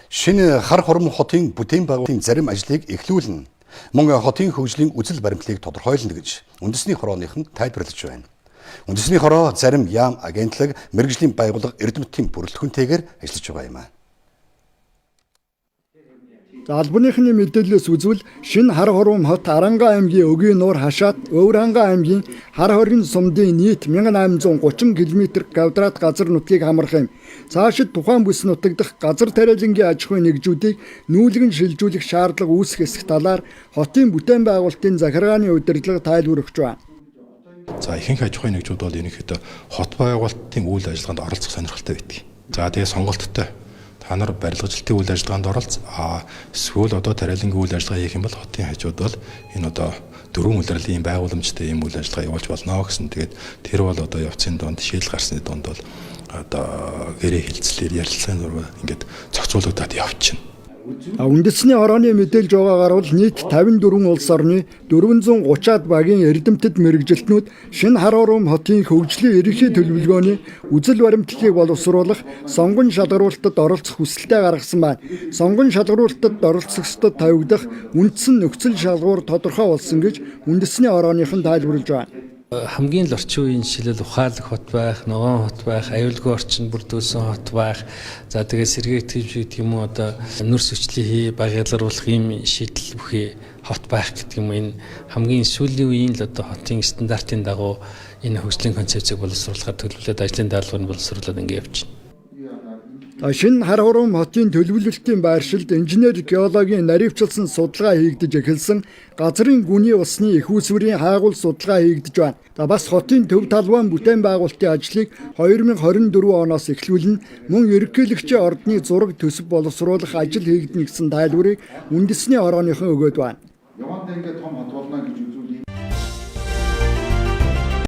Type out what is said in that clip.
Шинэ Хар хурим хотын бүтээн байгуулалтын зарим ажлыг эхлүүлнэ. Мөн хотын хөгжлийн үзэл баримтлалыг тодорхойлно гэж үндэсний хорооныхон тайлбарлаж байна. Үндэсний хороо зарим яам, агентлаг, мэргэжлийн байгууллага эрдэмтдийн бүрэлдэхүүнтэйгээр ажиллаж байгаа юм а. За, албаныхны мэдээллээс үзвэл шинэ Хар хурим хот Аранга аймгийн Өгийн нуур хашаат Өвөрхангай аймгийн Хар хорин сумдын нийт 1830 км квадрат газар нутгийг хамрах юм. Цаашид тухайн бүс нутаг дахь газар тариалангийн аж ахуйн нэгжүүдийг нүүлгэн шилжүүлэх шаардлага үүсэх эсэх талаар хотын бүтээн байгуулалтын захиргааны удирдлага тайлбар өгч байна. За, ихэнх аж ахуйн нэгжүүд бол ерөнхийдөө хот байгуулалтын үйл ажиллагаанд оролцох сонирхолтой байдаг. За, тэгээ сонголттой. Та нар барилгачлалтын үйл ажиллагаанд оролц, эсвэл одоо тариалангийн үйл ажиллагаа хийх юм бол хотын хажууд бол энэ одоо дөрвөн улирлын байгууламжтай ийм үйл ажиллагаа явуулж болно гэсэн. Тэгээд тэр бол одоо явцын дунд, шийдэл гарсны дунд бол одоо гэрээ хэлцлээр ярилцлагын зураг ингээд зохицуулагдаад явчихна. Үндэсний хорооны мэдээлж байгаагаар бол нийт 54 улс орны 430-аад багийн эрдэмтэд мэргэжилтнүүд шинэ Хар хурим хотын хөгжлийн ерөнхий төлөвлөгөөний үзэл баримтлалыг боловсруулах сонгон шалгаруулалтад оролцох хүсэлтээ гаргасан байна. Сонгон шалгаруулалтад оролцогчдод тавигдах үндсэн нөхцөл шалгуур тодорхой болсон гэж үндэсний хорооныхон тайлбарлаж байна. Хамгийн л орчин үеийн жишээлбэл ухаалаг хот байх, ногоон хот байх, аюулгүй орчин бүрдүүлсэн хот байх. За, тэгээ сэргээх тэвж гэдэг юм уу, одоо нүрс хүчлийн хий баг ялгаруулах ийм шийдэл бүхий хот байх гэдэг юм, энэ хамгийн сүүлийн үеийн л одоо хотын стандартын дагуу энэ хөгжлийн концепцийг боловсруулахаар төлөвлөд, ажлын даалгаврыг боловсруулад ингэ явж байна. Шинэ Хар хурим хотын төлөвлөлтийн байршилд инженер геологийн наривчлсан судалгаа хийгдэж эхэлсэн, газрын гүний усны эх үүсвэрийн хайгуул судалгаа хийгдэж байна. За, бас хотын төв талбайн бүтээн байгуулалтын ажлыг 2024 оноос эхлүүлнэ. Мөн ерөнхийлөгчийн ордны зураг төсөв боловсруулах ажил хийгдэнэ гэсэн тайлбарыг үндэсний хорооныхон өгөөд байна. Явандаа ингээд том хот болно гэж